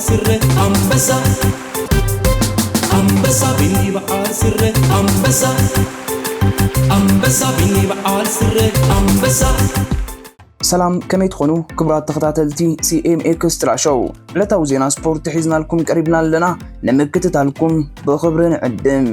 ስረ ኣንበሳ ኣንበሳ ቢኒ በዓል ስረ ኣንበሳ ኣንበሳ ቢኒ በዓል ስረ ኣንበሳ። ሰላም፣ ከመይ ትኾኑ ክቡራት ተኸታተልቲ ሲ ኤም ኤክስትራ ሾው? ዕለታዊ ዜና ስፖርት ሒዝናልኩም ቀሪብና ኣለና፣ ንምክትታልኩም ብኽብሪ ንዕድም።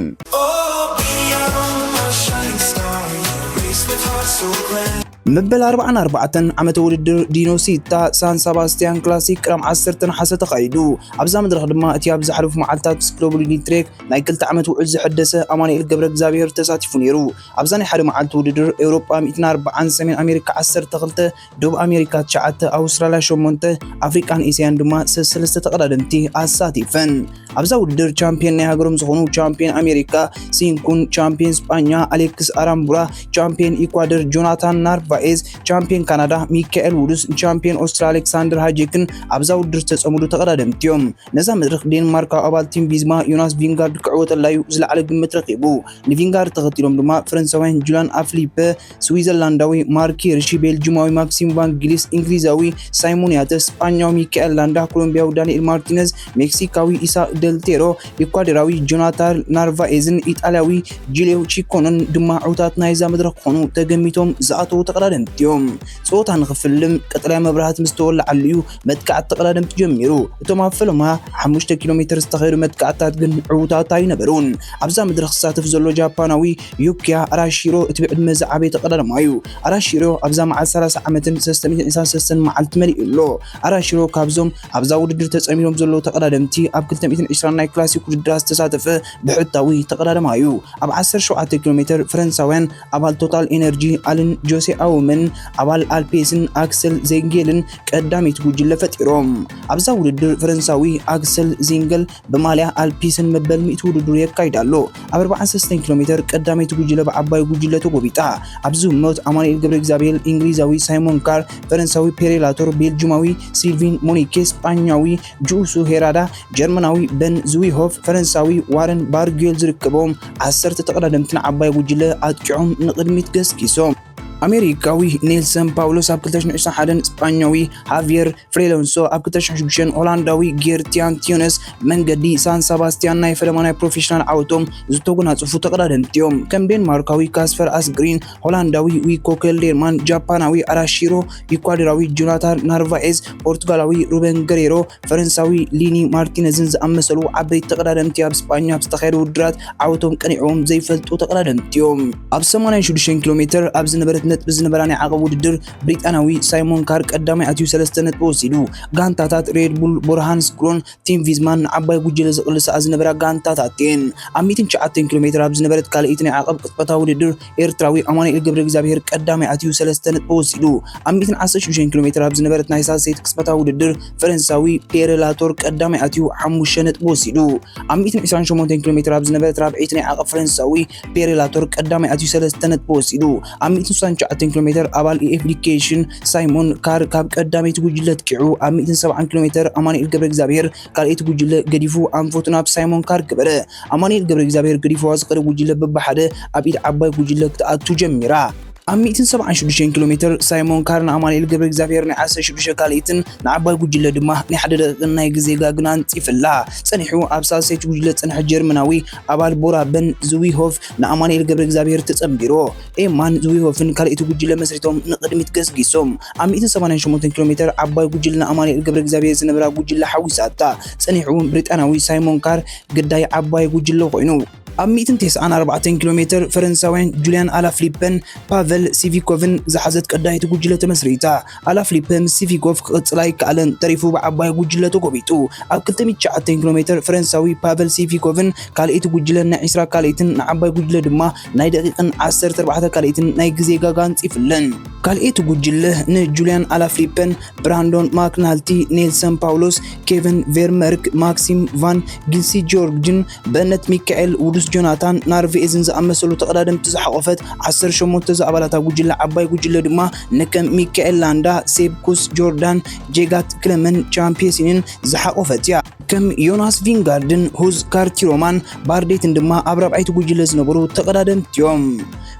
መበል ኣርባዓን ኣርባዕተን ዓመተ ውድድር ዲኖ ሲታ ሳን ሰባስቲያን ክላሲክ ቅዳም ዓሰርተ ነሓሰ ተኻይዱ። ኣብዛ መድረኽ ድማ እቲ ኣብ ዝሓለፉ መዓልታት ምስ ክለቡ ሊድሊ ትሬክ ናይ ክልተ ዓመት ውዕል ዝሐደሰ ኣማኑኤል ገብረ እግዚኣብሔር ተሳቲፉ ነይሩ። ኣብዛ ናይ ሓደ መዓልቲ ውድድር ኤውሮጳ ሚእትን ኣርባዓን ሰሜን ኣሜሪካ ዓሰርተ ክልተ፣ ደቡብ ኣሜሪካ ትሽዓተ፣ ኣውስትራልያ ሸሞንተ፣ ኣፍሪቃን ኤስያን ድማ ሰለስተ ተቐዳደምቲ ኣሳቲፈን። ኣብዛ ውድድር ቻምፒየን ናይ ሃገሮም ዝኾኑ ቻምፒየን ኣሜሪካ ሲንኩን፣ ቻምፒየን ስጳኛ ኣሌክስ ኣራምቡራ፣ ቻምፒየን ኢኳደር ጆናታን ናርቫኤዝ፣ ቻምፒየን ካናዳ ሚካኤል ውዱስ፣ ቻምፒየን ኦስትሪያ ኣሌክሳንደር ሃጄክን ኣብዛ ውድድር ዝተጸምዱ ተቐዳደምቲ እዮም። ነዛ መድረኽ ዴንማርካዊ ኣባል ቲም ቪዝማ ዮናስ ቪንጋርድ ክዕወተላ እዩ ዝለዓለ ግምት ረኺቡ። ንቪንጋርድ ተኸቲሎም ድማ ፈረንሳውያን ጁልያን ኣፍሊፐ፣ ስዊዘርላንዳዊ ማርክ ሂርሺ፣ ቤልጂማዊ ማክሲም ቫን ጊሊስ፣ እንግሊዛዊ ሳይሞን ያተ፣ ስጳኛዊ ሚካኤል ላንዳ፣ ኮሎምቢያዊ ዳንኤል ማርቲነዝ፣ ሜክሲካዊ ኢሳቅ ደልቴሮ፣ ኢኳዶራዊ ጆናታን ናርቫኤዝን ኢጣልያዊ ጂሌዮ ቺኮኖን ድማ ዕውታት ናይዛ መድረኽ ክኾኑ ተገሚቶም ዝኣተዉ ተቐዳደምቲ እዮም። ጸወታ ንኽፍልም ቀጠልያ መብራህቲ ምስ ተወልዓሉ እዩ መጥቃዕቲ ተቐዳደምቲ ጀሚሩ። እቶም ኣብ ፈለማ ሓሙሽተ ኪሎ ሜተር ዝተኻየዱ መጥቃዕትታት ግን ዕዉታት ኣይነበሩን። ኣብዛ መድረኽ ዝሳተፍ ዘሎ ጃፓናዊ ዩኪያ ኣራሺሮ እቲ ብዕድመ ዝዓበየ ተቐዳዳማይ እዩ። ኣራሺሮ ኣብዛ መዓልቲ ሰላሳ ዓመትን ሰለስተ ሚእትን ዕስራን ሰለስተን መዓልቲ መሊኡ ኣሎ። ኣራሺሮ ካብዞም ኣብዛ ውድድር ተጸሚዶም ዘለዉ ተቐዳደምቲ ኣብ ክልተ ሚእትን ዕስራን ናይ ክላሲክ ውድድራት ዝተሳተፈ ብሕታዊ ተቐዳዳማይ እዩ። ኣብ ዓሰርተ ሸውዓተ ኪሎ ሜተር ፈረንሳውያን ኣባል ቶታል ኤነርጂ ኣልን ጆሴ ኣውምን ኣባል ኣልፔስን ኣክሰል ዜንጌልን ቀዳመይቲ ጉጅለ ፈጢሮም። ኣብዛ ውድድር ፈረንሳዊ ኣክሰል ዜንገል ብማልያ ኣልፒስን መበል ሚእቲ ውድድሩ የካይድ ኣሎ። ኣብ ኣርባዓን ሰለስተን ኪሎ ሜተር ቀዳመይቲ ጉጅለ ብዓባይ ጉጅለ ተጎቢጣ። ኣብዚ ህሞት ኣማኑኤል ገብረ እግዚኣብሔር እንግሊዛዊ ሳይሞን ካር፣ ፈረንሳዊ ፔሬ ላቶር፣ ቤልጂማዊ ሲልቪን ሞኒኬ፣ ስጳኛዊ ጁሱ ሄራዳ፣ ጀርመናዊ በን ዝዊሆፍ፣ ፈረንሳዊ ዋረን ባርጊዮል ዝርከቦም ዓሰርተ ተቐዳደምቲ ንዓባይ ጉጅለ ኣጥቂዖም ንቕድሚት ገስጊሶም። ኣሜሪካዊ ኔልሰን ፓውሎስ ኣብ ክልተ ሽሕን ዕስራን ሓደን፣ ስጳኛዊ ሃቪየር ፍሬሎንሶ ኣብ ክልተ ሽሕን ሽዱሽተን፣ ሆላንዳዊ ጌርትያን ቲዮነስ መንገዲ ሳን ሰባስቲያን ናይ ፈለማ ናይ ፕሮፌሽናል ዓወቶም ዝተጎናጸፉ ተቐዳደምቲ እዮም። ከም ዴንማርካዊ ካስፐር ኣስግሪን፣ ሆላንዳዊ ዊኮ ኬልደርማን፣ ጃፓናዊ ኣራሺሮ፣ ኢኳዶራዊ ጆናታን ናርቫኤዝ፣ ፖርቱጋላዊ ሩበን ገሬሮ፣ ፈረንሳዊ ሊኒ ማርቲነዝን ዝኣመሰሉ ዓበይቲ ተቐዳደምቲ ኣብ ስጳኛ ኣብ ዝተኻየደ ውድድራት ዓወቶም ቀኒዖም ዘይፈልጡ ተቐዳደምቲ እዮም። ኣብ ሰማንያን ሽዱሽተን ኪሎ ሜተር ኣብ ዝነበረት ነጥቢ ዝነበራ ናይ ዓቐብ ውድድር ብሪጣናዊ ሳይሞን ካር ቀዳማይ ኣትዩ ሰለስተ ነጥቢ ወሲዱ። ጋንታታት ሬድ ቡል፣ ቦርሃን ስክሮን፣ ቲም ቪዝማን ንዓባይ ጉጅለ ዝቕልሳ ዝነበራ ጋንታታት እየን። ኣብ ሚእትን ትሽዓተን ኪሎ ሜተር ኣብ ዝነበረት ካልኣይቲ ናይ ዓቐብ ቅጽበታዊ ውድድር ኤርትራዊ ኣማኑኤል ገብረ እግዚኣብሔር ቀዳማይ ኣትዩ ሰለስተ ነጥቢ ወሲዱ። ኣብ ሚእትን ዓሰርተ ሽዱሽተን ኪሎ ሜተር ኣብ ዝነበረት ናይ ሳልሰይቲ ቅጽበታዊ ውድድር ፈረንሳዊ ፔሬ ላቶር ቀዳማይ ኣትዩ ሓሙሽተ ነጥቢ ወሲዱ። ኣብ ሚእትን ዕስራን ሸሞንተን ኪሎ ሜተር ኣብ ዝነበረት ራብዐይቲ ናይ ዓቐብ ፈረንሳዊ ፔሬ ላቶር ቀዳማይ ኣትዩ ሰለስተ ነጥቢ ወሲዱ። ኣብ ሚእትን ስሳን ትሽዓተን ኪሎ ሜተር ኣባል ኢ ኤፍ ዲ ኬሽን ሳይሞን ካር ካብ ቀዳመይቲ ጉጅለ ኣጥቂዑ። ኣብ ሚእትን ሰብዓን ኪሎ ሜተር ኣማኑኤል ገብረ እግዚኣብሔር ካልኣይቲ ጉጅለ ገዲፉ ኣንፈቱ ናብ ሳይሞን ካር ገበረ። ኣማኑኤል ገብረ እግዚኣብሔር ገዲፍዋ ዝኸደ ጉጅለ በብሓደ ኣብ ኢድ ዓባይ ጉጅለ ክትኣቱ ጀሚራ። ኣብ ሚእትን ሰብዓን ሽዱሽተን ኪሎ ሜተር ሳይሞን ካር ንኣማኑኤል ገብረ እግዚኣብሔር ናይ ዓሰርተ ሽዱሽተ ካልኣይትን ንዓባይ ጉጅለ ድማ ናይ ሓደ ደቂቕን ናይ ግዜ ጋግን ኣንጺፍላ። ጸኒሑ ኣብ ሳልሰይቲ ጉጅለ ዝጸንሐ ጀርመናዊ ኣባል ቦራ በን ዝዊሆፍ ንኣማኑኤል ገብረ እግዚኣብሔር ተጸንቢሮ። ኤማን ዝዊሆፍን ካልኣይቲ ጉጅለ መስሪቶም ንቕድሚት ገስጊሶም። ኣብ ሚእትን ሰማንያን ሸሞንተን ኪሎ ሜተር ዓባይ ጉጅለ ንኣማኑኤል ገብረ እግዚኣብሔር ዝነበራ ጉጅለ ሓዊሳታ። ጸኒሑ እውን ብሪጣናዊ ሳይሞን ካር ግዳይ ዓባይ ጉጅለ ኮይኑ። ኣብ ሚእትን ተስዓን ኣርባዕተን ኪሎ ሜተር ፈረንሳውያን ጁልያን ኣላፍሊፐን ፓቨል ሲቪኮቭን ዝሓዘት ቀዳይቲ ጉጅለ ተመስሪታ። ኣላፍሊፐ ምስ ሲቪኮቭ ክቕጽል ኣይከኣለን፣ ተሪፉ ብዓባይ ጉጅለ ተጎቢጡ። ኣብ ክልተ ሚእትን ትሽዓተን ኪሎ ሜተር ፈረንሳዊ ፓቨል ሲቪኮቭን ካልኣይቲ ጉጅለን ናይ ዕስራ ካልኣይትን ንዓባይ ጉጅለ ድማ ናይ ደቂቕን ዓሰርተ ኣርባዕተ ካልኣይትን ናይ ግዜ ጋጋ ኣንጺፍለን። ካልኣይቲ ጉጅለ ንጁልያን ኣላፍሊፐን ብራንዶን ማክናልቲ፣ ኔልሰን ፓውሎስ፣ ኬቨን ቬርመርክ፣ ማክሲም ቫን ጊልሲ ጆርጅን በነት ሚካኤል፣ ውዱስ ጆናታን ናርቬዝን ዝኣመሰሉ ተቐዳደምቲ ዝሓቖፈት ዓሰርተ ሸሞንተ ዝኣባላታ ጉጅለ ዓባይ ጉጅለ ድማ ንከም ሚካኤል ላንዳ፣ ሴብ ኩስ ጆርዳን፣ ጄጋት ክለመን ቻምፒየሲንን ዝሓቖፈት እያ። ከም ዮናስ ቪንጋርድን ሁዝ ካርቲሮማን ባርዴትን ድማ ኣብ ራብዓይቲ ጉጅለ ዝነበሩ ተቐዳደምቲ እዮም።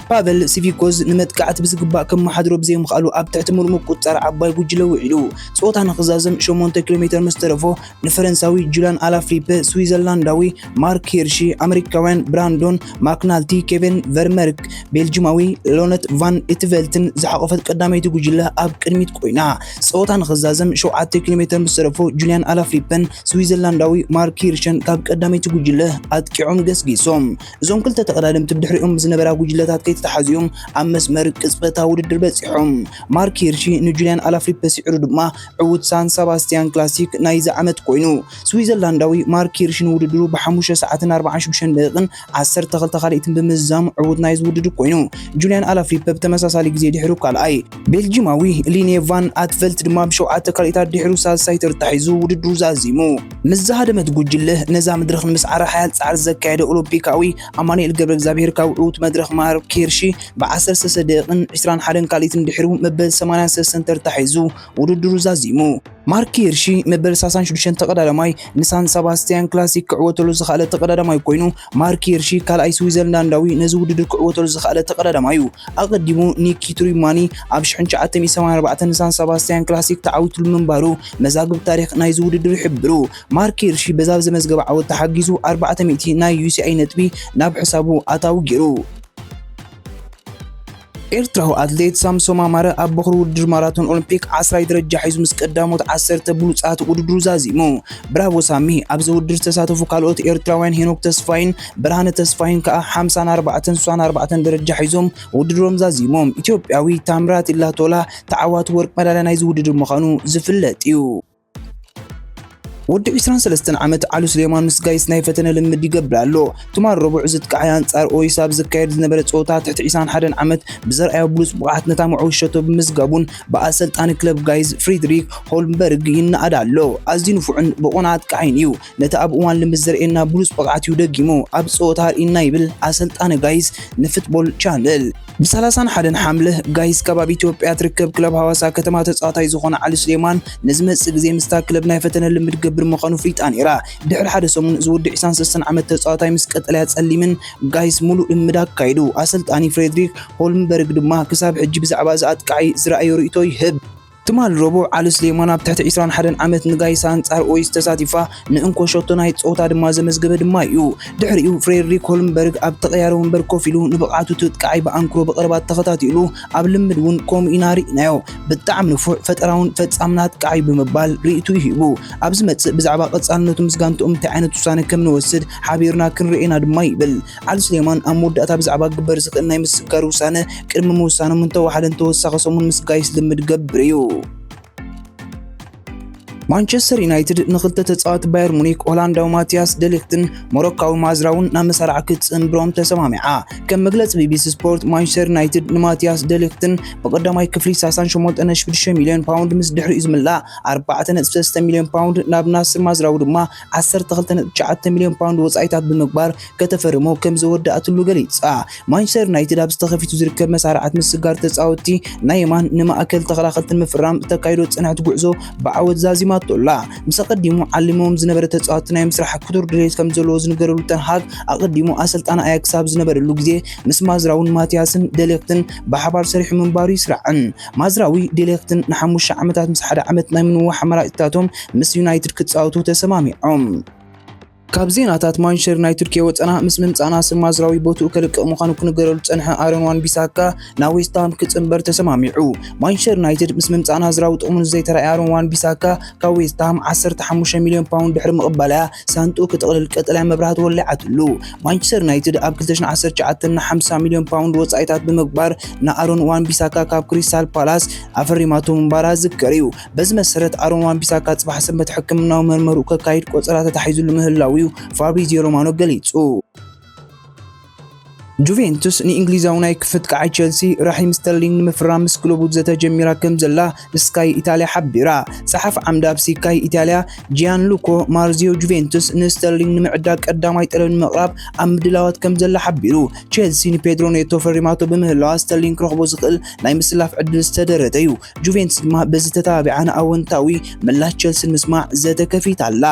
ፓቨል ሲቪኮዝ ንመጥቃዕቲ ብዝግባእ ከመሓድሮ ብዘይምኽኣሉ ኣብ ትሕቲ ምሉእ ምቁጽጻር ዓባይ ጉጅለ ውዒሉ። ጸወታ ንኽዛዘም ሸሞንተ ኪሎ ሜተር ምስ ተረፎ ንፈረንሳዊ ጁልያን ኣላፍሊፐ፣ ስዊዘርላንዳዊ ማርክ ሂርሺ፣ ኣመሪካውያን ብራንዶን ማክናልቲ፣ ኬቨን ቨርመርክ፣ ቤልጂማዊ ሎነት ቫን ኢትቨልትን ዝሓቖፈት ቀዳመይቲ ጉጅለ ኣብ ቅድሚት ኮይና። ጸወታ ንኽዛዘም ሸውዓተ ኪሎ ሜተር ምስ ተረፎ ጁልያን ኣላፍሊፐን ስዊዘርላንዳዊ ማርክ ሂርሽን ካብ ቀዳመይቲ ጉጅለ ኣጥቂዖም ገስጊሶም። እዞም ክልተ ተቐዳደምቲ ብድሕሪኦም ዝነበራ ጉጅለታት ከይተተሓዙ እዮም ኣብ መስመር ቅጽበታዊ ውድድር በጺሖም። ማርክ ሂርሺ ንጁልያን ኣላፍሊፐ ስዒሩ ድማ ዕዉት ሳን ሰባስቲያን ክላሲክ ናይዚ ዓመት ኮይኑ። ስዊዘርላንዳዊ ማርክ ሂርሽ ንውድድሩ ብሓሙሽተ ሰዓትን ኣርባዓን ሽዱሽተን ደቂቕን ዓሰርተ ክልተ ካልኢትን ብምዝዛም ዕዉት ናይዚ ውድድር ኮይኑ። ጁልያን ኣላፍሊፐ ብተመሳሳሊ ግዜ ድሕሩ ካልኣይ። ቤልጂማዊ ሊኔ ቫን ኣትቨልት ድማ ብሸውዓተ ካልኢታት ድሕሩ ሳልሳይ ተርታ ሒዙ ውድድሩ ዛዚሙ። ምስ ዝሃደመት ጉጅለ ነዛ መድረኽ ንምስዓራ ሓያል ጻዕሪ ዘካየደ ኦሎምፒካዊ ኣማኑኤል ገብረ እግዚኣብሔር ካብ ዕዉት መድረኽ ማርክ ሂርሺ ብዓሰርተ ሰለስተ ደቂቕን ዕስራን ሓደን ካልኢትን ድሕሩ መበል ሰማንያን ሰለስተን ተርታ ሒዙ ውድድሩ ዛዚሙ። ማርክ ሂርሺ መበል ሰላሳን ሽዱሽተን ተቐዳዳማይ ንሳን ሰባስቲያን ክላሲክ ክዕወተሉ ዝኸኣለ ተቐዳዳማይ ኮይኑ፣ ማርክ ሂርሺ ካልኣይ ስዊዘርላንዳዊ ነዚ ውድድር ክዕወተሉ ዝኸኣለ ተቐዳዳማይ እዩ። ኣቐዲሙ ኒኪ ቱሪማኒ ኣብ ሽሕን ትሽዓተ ሚእትን ሰማንያን ኣርባዕተን ንሳን ሰባስቲያን ክላሲክ ተዓዊቱሉ ምንባሩ መዛግብ ታሪኽ ናይዚ ውድድር ይሕብሩ። ማርክ ሂርሺ በዛ ዘመዝገበ ዓወት ተሓጊዙ ኣርባዕተ ሚእቲ ናይ ዩ ሲ ኣይ ነጥቢ ናብ ሕሳቡ ኣታዊ ገይሩ። ኤርትራዊ ኣትሌት ሳምሶም ኣማረ ኣብ በኹሪ ውድድር ማራቶን ኦሎምፒክ ዓስራይ ደረጃ ሒዙ ምስ ቀዳሞት ዓሰርተ ብሉጻት ውድድሩ ዛዚሙ። ብራቮ ሳሚ! ኣብዚ ውድድር ዝተሳተፉ ካልኦት ኤርትራውያን ሄኖክ ተስፋይን ብርሃነ ተስፋይን ከኣ ሓምሳን ኣርባዕተን ስሳን ኣርባዕተን ደረጃ ሒዞም ውድድሮም ዛዚሞም። ኢትዮጵያዊ ታምራት ኢላቶላ ተዓዋቲ ወርቂ መዳልያ ናይዚ ውድድር ምዃኑ ዝፍለጥ እዩ። ወዲ ዕስራን ሰለስተን ዓመት ዓሉ ስሌማን ምስ ጋይስ ናይ ፈተነ ልምድ ይገብር ኣሎ። ትማል ረቡዕ ዝጥቃዓይ ኣንጻር ኦይስ ኣብ ዝካየድ ዝነበረ ጸወታ ትሕቲ ዕስራን ሓደን ዓመት ብዘርኣዮ ብሉጽ ብቕዓት ነታ መዕወቲ ሸቶ ብምዝጋቡን ብኣሰልጣኒ ክለብ ጋይስ ፍሪድሪክ ሆልምበርግ ይነኣድ ኣሎ። ኣዝዩ ንፉዕን ብቑና ኣጥቃዓይን እዩ። ነቲ ኣብ እዋን ልምድ ዘርእየና ብሉጽ ብቕዓት እዩ ደጊሙ ኣብ ጸወታ ኣርኢና ይብል ኣሰልጣኒ ጋይስ ንፉትቦል ቻነል። ብሰላሳን ሓደን ሓምለ ጋይስ ካብ ኣብ ኢትዮጵያ ትርከብ ክለብ ሃዋሳ ከተማ ተጻዋታይ ዝኾነ ዓሊ ስሌማን ንዝመጽእ ግዜ ምስታ ክለብ ናይ ፈተነ ልምድ ገብር ምዃኑ ፍሊጣ ነይራ። ድሕሪ ሓደ ሰሙን ዝውድእ ዕስራን ሰለስተን ዓመት ተጻዋታይ ምስ ቀጠልያ ጸሊምን ጋይስ ሙሉእ ልምድ ኣካይዱ። ኣሰልጣኒ ፍሬድሪክ ሆልምበርግ ድማ ክሳብ ሕጂ ብዛዕባ እዚ ኣጥቃዒ ዝረኣዮ ርእይቶ ይህብ። ትማል ረቡዕ ዓሊ ስሌማን ኣብ ትሕቲ ዕስራን ሓደን ዓመት ንጋይስ ኣንጻር ኦይስ ተሳቲፋ ንእንኮ ሸቶ ናይ ጸወታ ድማ ዘመዝገበ ድማ እዩ። ድሕሪኡ ፍሬድሪክ ሆልምበርግ ኣብ ተቐያሪ ወንበር ኮፍ ኢሉ ንብቕዓቱ እቲ ኣጥቃዓይ ብኣንክሮ ብቐረባ ተኸታቲሉ ኣብ ልምድ እውን ከምኡ ኢና ርኢናዮ። ብጣዕሚ ንፉዕ፣ ፈጠራውን ፈጻምን ኣጥቃዓይ ብምባል ርእይቱ ይህቡ። ኣብ ዝመጽእ ብዛዕባ ቀጻልነቱ ምስ ጋንትኦም እንታይ ዓይነት ውሳነ ከም ንወስድ ሓቢርና ክንርኢ ኢና ድማ ይብል። ዓሊ ስሌማን ኣብ መወዳእታ ብዛዕባ ክግበር ዝኽእል ናይ ምስጋር ውሳነ ቅድሚ ምውሳኖም እንተወሓደ ንተወሳኺ ሰሙን ምስ ጋይስ ልምድ ገብር እዩ። ማንቸስተር ዩናይትድ ንክልተ ተጻወቲ ባየር ሙኒክ ሆላንዳዊ ማቲያስ ደሊክትን ሞሮካዊ ማዝራውን ናብ መሳርዓ ክትጽንብሮም ተሰማሚዓ። ከም መግለጺ ቢ ቢ ሲ ስፖርት ማንቸስተር ዩናይትድ ንማቲያስ ደሊክትን ብቀዳማይ ክፍሊ ሰላሳን ሸሞንተን ነጥቢ ሽዱሽተ ሚልዮን ፓውንድ ምስ ድሕሪኡ ዝምላእ ኣርባዕተ ነጥቢ ሰለስተ ሚልዮን ፓውንድ ናብ ናስር ማዝራዊ ድማ ዓሰርተ ክልተ ነጥቢ ትሽዓተ ሚልዮን ፓውንድ ወጻኢታት ብምግባር ከተፈርሞ ከም ዘወዳእትሉ ገሊጻ። ማንቸስተር ዩናይትድ ኣብ ዝተኸፊቱ ዝርከብ መሳርዓት ምስጋር ተጻወትቲ ናይ የማን ንማእከል ተኸላኸልትን ምፍራም እተካይዶ ዝጸንሐት ጉዕዞ ብዓወት ዛዚማቶ ኣላ። ምስ ኣቐዲሙ ዓሊሞም ዝነበረ ተጻወትቲ ናይ ምስራሕ ክቱር ድሌት ከም ዘለዎ ዝንገረሉ ተን ሃግ ኣቐዲሙ ኣሰልጣኒ ኣያክስ ኣብ ዝነበረሉ ግዜ ምስ ማዝራውን ማቲያስን ደሌክትን ብሓባር ሰሪሑ ምንባሩ ይስራዕን። ማዝራዊ ደሌክትን ንሓሙሽተ ዓመታት ምስ ሓደ ዓመት ናይ ምንዋሕ ኣማራጺታቶም ምስ ዩናይትድ ክጻወቱ ተሰማሚዖም። ካብ ዜናታት ማንቸስተር ዩናይትድ ከይወጸና ምስ ምምጻና ስም ማዝራዊ ቦትኡ ከልቅቕ ምዃኑ ክንገረሉ ዝጸንሐ ኣሮን ዋን ቢሳካ ናብ ዌስትሃም ክጽንበር ተሰማሚዑ። ማንቸስተር ዩናይትድ ምስ ምምጻና ዝራዊ ጥቕሙ ንዘይተራእየ ኣሮን ዋን ቢሳካ ካብ ዌስትሃም ዓሰርተ ሓሙሽተ ሚልዮን ፓውንድ ድሕሪ ምቕባላ ሳንጥኡ ክጥቕልል ቀጠልያ መብራህቲ ወሊዓትሉ። ማንቸስተር ዩናይትድ ኣብ ክልተ ሽሕን ዓሰርተ ትሽዓተን ን ሓምሳ ሚልዮን ፓውንድ ወጻኢታት ብምግባር ንኣሮን ዋን ቢሳካ ካብ ክሪስታል ፓላስ ኣፈሪማቶ ምንባራ ዝዝከር እዩ። በዚ መሰረት ኣሮን ዋን ቢሳካ ጽባሕ ሰንበት ሕክምናዊ መርመርኡ ከካይድ ቆጸራ ተታሒዙሉ ምህላው እዩ ፋብሪዚዮ ሮማኖ ገሊጹ። ጁቬንቱስ ንእንግሊዛዊ ናይ ክፍት ቃዓይ ቸልሲ ራሒም ስተርሊንግ ንምፍራም ምስ ክለቡ ዘተ ጀሚራ ከም ዘላ ስካይ ኢታልያ ሓቢራ። ጸሓፊ ዓምዲ ኣብ ስካይ ኢታልያ ጂያንሉኮ ማርዚዮ ጁቬንቱስ ንስተርሊንግ ንምዕዳግ ቀዳማይ ጠለብ ንምቕራብ ኣብ ምድላዋት ከም ዘላ ሓቢሩ። ቸልሲ ንፔድሮ ኔቶ ፈሪማቶ ብምህላዋ ስተርሊንግ ክረኽቦ ዝኽእል ናይ ምስላፍ ዕድል ዝተደረተ እዩ። ጁቬንቱስ ድማ በዚ ተተባቢዓ ንኣወንታዊ ምላሽ ቸልሲ ንምስማዕ ዘተ ከፊታ ኣላ።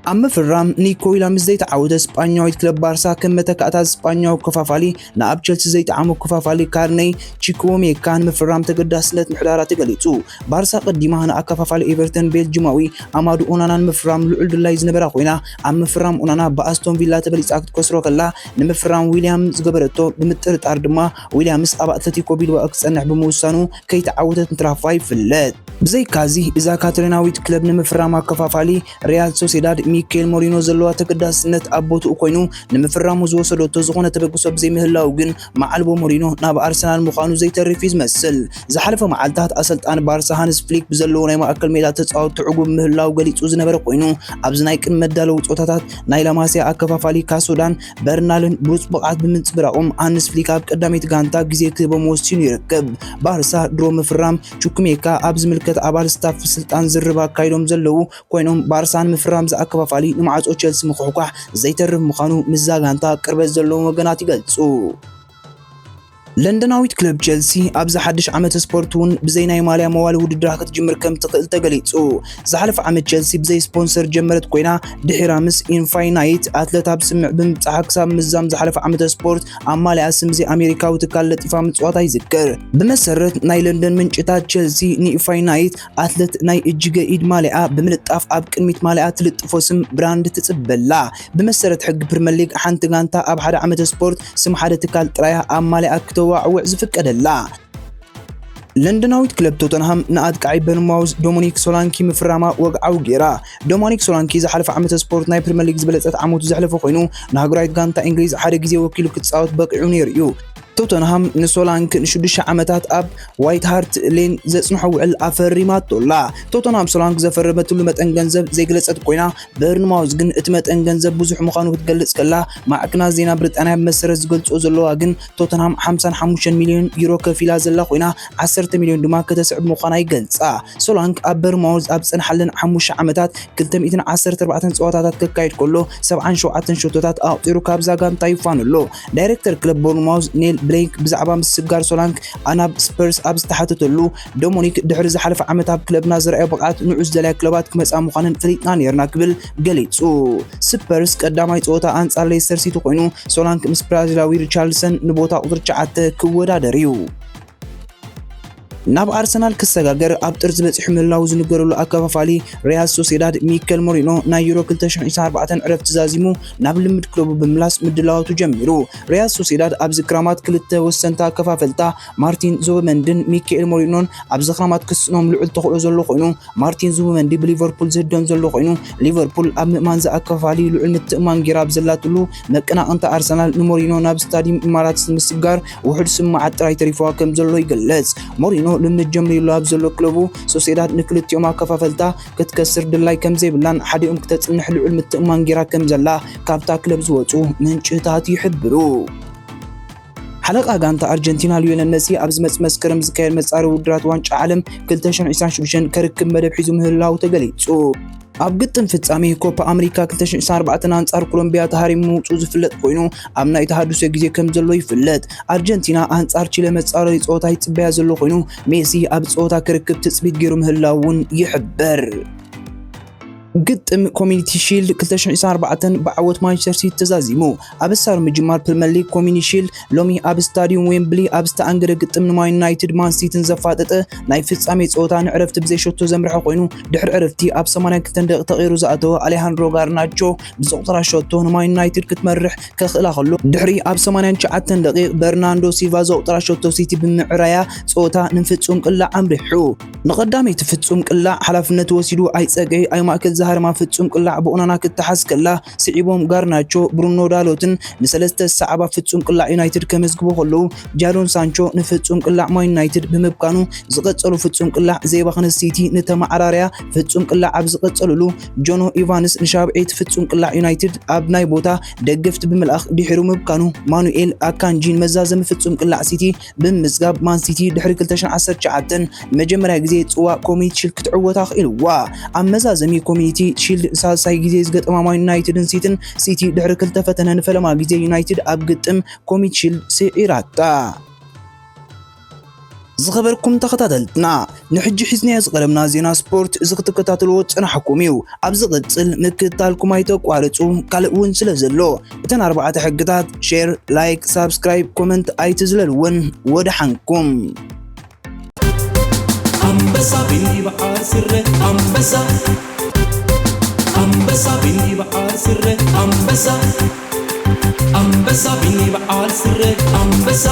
ኣብ ምፍራም ኒኮ ዊልያምስ ዘይተዓወተ ስጳኛዊት ክለብ ባርሳ ከም መተካእታ ስጳኛዊ ኣከፋፋሊ ንኣብ ቸልሲ ዘይጠዓሞ ኣከፋፋሊ ካርነይ ቺኩወሜካ ንምፍራም ተገዳስነት ምሕዳራ ተገሊጹ። ባርሳ ቀዲማ ንኣከፋፋሊ ኤቨርተን ቤልጅማዊ ኣማዱ ኦናና ንምፍራም ልዑል ድላይ ዝነበራ ኮይና፣ ኣብ ምፍራም ኦናና ብኣስቶን ቪላ ተበሊጻ ክትከስሮ ከላ፣ ንምፍራም ዊልያም ዝገበረቶ ብምጥርጣር ድማ፣ ዊልያምስ ኣብ ኣትለቲኮ ቢልባኦ ክጸንሕ ብምውሳኑ ከይተዓወተት ምትራፋ ይፍለጥ። ብዘይካዚ፣ እዛ ካታሎናዊት ክለብ ንምፍራም ኣከፋፋሊ ሪያል ሶሴዳድ ሚኬል ሞሪኖ ዘለዋ ተገዳስነት ኣብ ቦትኡ ኮይኑ፣ ንምፍራሙ ዝወሰደቶ ዝኾነ ተበግሶ ብዘይምህላው ግን፣ መዓልቦ ሞሪኖ ናብ ኣርሰናል ምዃኑ ዘይተርፍ እዩ ዝመስል። ዝሓለፈ መዓልታት ኣሰልጣኒ ባርሳ ሃንስ ፍሊክ ብዘለዎ ናይ ማእከል ሜዳ ተጻወትቲ ዕጉብ ምህላው ገሊጹ ዝነበረ ኮይኑ፣ ኣብዚ ናይ ቅድመ መዳለዊ ጸወታታት ናይ ላማሲያ ኣከፋፋሊ ካሶዳን በርናልን ብሉጽ ብቕዓት ብምንጽብራቖም፣ ሃንስ ፍሊክ ኣብ ቀዳመይቲ ጋንታ ግዜ ክህቦም ወሲኑ ይርከብ። ባርሳ ድሮ ምፍራም ቹኩሜካ ኣብ ዝምልከት ኣባል ስታፍ ስልጣን ዝርርብ ኣካይዶም ዘለዉ ኮይኖም፣ ባርሳ ንምፍራም ዝኣከፋፋሊ ንማዕጾ ቸልሲ ምኹሕኳሕ ዘይተርፍ ምዃኑ ምስዛ ጋንታ ቅርበት ዘለዎም ወገናት ይገልጹ። ለንደናዊት ክለብ ቸልሲ ኣብዚ ሓድሽ ዓመት ስፖርት እውን ብዘይ ናይ ማልያ መዋሊ ውድድራ ክትጅምር ከም ትኽእል ተገሊጹ። ዝሓለፈ ዓመት ቸልሲ ብዘይ ስፖንሰር ጀመረት ኮይና፣ ድሒራ ምስ ኢንፋይናይት ኣትለት ኣብ ስምዕ ብምብጻሓ ክሳብ ምዛም ዝሓለፈ ዓመት ስፖርት ኣብ ማልያ ስም እዚ ኣሜሪካዊ ትካል ለጢፋ ምጽዋታ ይዝከር። ብመሰረት ናይ ለንደን ምንጭታት፣ ቸልሲ ንኢንፋይናይት ኣትለት ናይ እጅገ ኢድ ማልያ ብምልጣፍ ኣብ ቅድሚት ማልያ ትልጥፎ ስም ብራንድ ትጽበላ። ብመሰረት ሕጊ ፕሪመር ሊግ፣ ሓንቲ ጋንታ ኣብ ሓደ ዓመተ ስፖርት ስም ሓደ ትካል ጥራያ ኣብ ማልያ ክተዋዕውዕ ዝፍቀደላ። ለንደናዊት ክለብ ቶተንሃም ንኣጥቃዒ በርንማውዝ ዶሚኒክ ሶላንኪ ምፍራማ ወግዓዊ ገይራ። ዶሚኒክ ሶላንኪ ዝሓለፈ ዓመተ ስፖርት ናይ ፕሪመር ሊግ ዝበለጸት ዓመቱ ዘሕለፈ ኮይኑ፣ ንሃገራዊት ጋንታ እንግሊዝ ሓደ ግዜ ወኪሉ ክጻወት በቂዑ ነይሩ እዩ። ቶተንሃም ንሶላንክ ንሽዱሽተ ዓመታት ኣብ ዋይት ሃርት ሌን ዘጽንሖ ውዕል ኣፈሪማቶ ኣላ። ቶተንሃም ሶላንክ ዘፈረመትሉ መጠን ገንዘብ ዘይገለጸት ኮይና፣ በርንማውዝ ግን እቲ መጠን ገንዘብ ብዙሕ ምዃኑ ክትገልጽ ከላ፣ ማዕክናት ዜና ብሪጣንያ ብመሰረት ዝገልጽኦ ዘለዋ ግን፣ ቶተንሃም ሓምሳን ሓሙሽተን ሚልዮን ዩሮ ከፊላ ዘላ ኮይና፣ ዓሰርተ ሚልዮን ድማ ከተስዕብ ምዃና ይገልጻ። ሶላንክ ኣብ በርንማውዝ ኣብ ዝጸንሓለን ሓሙሽተ ዓመታት ክልተ ሚእትን ዓሰርተ ኣርባዕተን ጸወታታት ከካይድ ከሎ፣ ሰብዓን ሸውዓተን ሸቶታት ኣቑጺሩ ካብዛ ጋንታ ይፋኑ ኣሎ። ዳይሬክተር ክለብ ቦርንማውዝ ኔል ብሌክ ብዛዕባ ምስግጋር ሶላንክ ኣናብ ስፐርስ ኣብ ዝተሓተተሉ፣ ዶሞኒክ ድሕሪ ዝሓለፈ ዓመት ኣብ ክለብና ዘርኣዮ ብቕዓት ንዑ ዝደለያ ክለባት ክመጻ ምዃነን ፈሊጥና ነይርና ክብል ገሊጹ። ስፐርስ ቀዳማይ ጸወታ ኣንጻር ሌስተር ሲቲ ኮይኑ፣ ሶላንክ ምስ ብራዚላዊ ሪቻርልሰን ንቦታ ቁጽሪ ትሽዓተ ክወዳደር እዩ። ናብ ኣርሰናል ክሰጋገር ኣብ ጥርዚ በጺሑ ምህላዉ ዝንገረሉ ኣከፋፋሊ ሪያል ሶሴዳድ ሚከል ሞሪኖ ናይ ዩሮ ክልተ ሽሕን ዕስራን ኣርባዕተን ዕረፍቲ ዛዚሙ ናብ ልምድ ክለቡ ብምምላስ ምድላዋቱ ጀሚሩ። ሪያል ሶሴዳድ ኣብዚ ክራማት ክልተ ወሰንቲ ኣከፋፈልታ ማርቲን ዙበመንድን ሚካኤል ሞሪኖን ኣብዚ ክራማት ክስእኖም ልዑል ተኽእሎ ዘሎ ኮይኑ፣ ማርቲን ዙበመንዲ ብሊቨርፑል ዝህደን ዘሎ ኮይኑ፣ ሊቨርፑል ኣብ ምእማን ዝኣከፋፋሊ ልዑል ምትእማን ጌራ ኣብ ዘላትሉ፣ መቀናቕንታ ኣርሰናል ንሞሪኖ ናብ ስታዲየም ኢማራትስ ምስጋር ውሑድ ስምዓት ጥራይ ተሪፍዋ ከም ዘሎ ይገልጽ። ሞሪኖ ልምድ ጀምሪሉ ኣብ ዘሎ ክለቡ ሶሴዳድ ንክልቲኦም ኣከፋፈልታ ክትከስር ድላይ ከም ዘይብላን ሓዲኦም ክተጽንሕ ልዑል ምትእማን ጌራ ከም ዘላ ካብታ ክለብ ዝወጹ ምንጭታት ይሕብሩ። ሓለቓ ጋንታ ኣርጀንቲና ሊዮነል መሲ ኣብ ዝመጽእ መስከረም ዝካየድ መጻሪ ውድድራት ዋንጫ ዓለም ክልተ ሽሕን ዕስራን ሽዱሽተን ከርክብ መደብ ሒዙ ምህላዉ ተገሊጹ። ኣብ ግጥም ፍጻሜ ኮፓ ኣመሪካ ክልተ ሽሕን ዕስራን ኣርባዕተን ኣንጻር ኮሎምቢያ ተሃሪሙ ምውጽኡ ዝፍለጥ ኮይኑ፣ ኣብ ናይ ተሃድሶ ግዜ ከም ዘሎ ይፍለጥ። ኣርጀንቲና ኣንጻር ቺለ መጻረሪ ጸወታ ይጽበያ ዘሎ ኮይኑ፣ ሜሲ ኣብ ጸወታ ክርክብ ትጽቢት ገይሩ ምህላዉ እውን ይሕበር። ግጥም ኮሚኒቲ ሺልድ ክልተ ሽሕን ዕስራን ኣርባዕተን ብዓወት ማንቸስተር ሲቲ ተዛዚሙ። ኣብ ኣሳር ምጅማር ፕሪመር ሊግ ኮሚኒቲ ሺልድ ሎሚ ኣብ ስታዲየም ዌምብሊ ኣብ ዝተኣንገደ ግጥም ንማን ዩናይትድ ማን ሲቲን ዘፋጠጠ ናይ ፍጻሜ ጸወታ ንዕረፍቲ ብዘይ ሸቶ ዘምርሐ ኮይኑ፣ ድሕሪ ዕረፍቲ ኣብ ሰማንያን ክልተን ደቂቕ ተቐይሩ ዝኣተወ ኣሌሃንድሮ ጋርናቾ ብዘቑጸራ ሸቶ ንማን ዩናይትድ ክትመርሕ ከኽእላ ከሎ፣ ድሕሪ ኣብ ሰማንያን ትሽዓተን ደቂቕ በርናንዶ ሲልቫ ዘቑጸራ ሸቶ ሲቲ ብምዕራያ ጸወታ ንፍጹም ቅላዕ ኣምሪሑ። ንቐዳመይቲ ፍጹም ቅላዕ ሓላፍነት ወሲዱ ኣይጸግዒ ኣይማእከል ዝሃረማ ፍጹም ቅላዕ ብኦናና ክትሓዝ ከላ፣ ስዒቦም ጋርናቾ፣ ብሩኖ ዳሎትን ንሰለስተ ዝሰዓባ ፍጹም ቅላዕ ዩናይትድ ከመዝግቡ ከለዉ፣ ጃዶን ሳንቾ ንፍጹም ቅላዕ ማን ዩናይትድ ብምብካኑ፣ ዝቐጸሉ ፍጹም ቅላዕ ዘይባኽነ ሲቲ ንተመዓራርያ ፍጹም ቅላዕ ኣብ ዝቐጸሉሉ፣ ጆኖ ኢቫንስ ንሻብዒይቲ ፍጹም ቅላዕ ዩናይትድ ኣብ ናይ ቦታ ደገፍቲ ብምልኣኽ ድሒሩ ምብካኑ፣ ማኑኤል ኣካንጂ ንመዛዘሚ ፍጹም ቅላዕ ሲቲ ብምምዝጋብ ማን ሲቲ ድሕሪ ክልተ ሽሕን ዓሰርተ ትሽዓተን ንመጀመርያ ግዜ ጽዋእ ኮሚኒቲ ሺልድ ክትዕወት ኣኽኢልዋ። ኣብ መዛዘሚ ኮሚኒቲ ሺልድ ሳልሳይ ግዜ ዝገጠማ ማን ዩናይትድን ሲቲን፣ ሲቲ ድሕሪ ክልተ ፈተነ ንፈለማ ግዜ ዩናይትድ ኣብ ግጥም ኮሚኒቲ ሺልድ ስዒራታ። ዝኸበርኩም ተኸታተልትና፣ ንሕጂ ሒዝናዮ ዝቐረብና ዜና ስፖርት እዚ ክትከታተልዎ ዝጸናሕኩም እዩ። ኣብ ዝቕጽል ምክትታልኩም ኣይተቋርጹ፣ ካልእ እውን ስለ ዘሎ። እተን ኣርባዕተ ሕግታት፣ ሼር፣ ላይክ፣ ሳብስክራይብ፣ ኮመንት ኣይትዝለልወን። ወደ ሓንኩም። ኣንበሳ ቢኒ በዓል ስረ ኣንበሳ፣ ኣንበሳ ቢኒ በዓል ስረ ኣንበሳ፣ ኣንበሳ ቢኒ በዓል ስረ ኣንበሳ።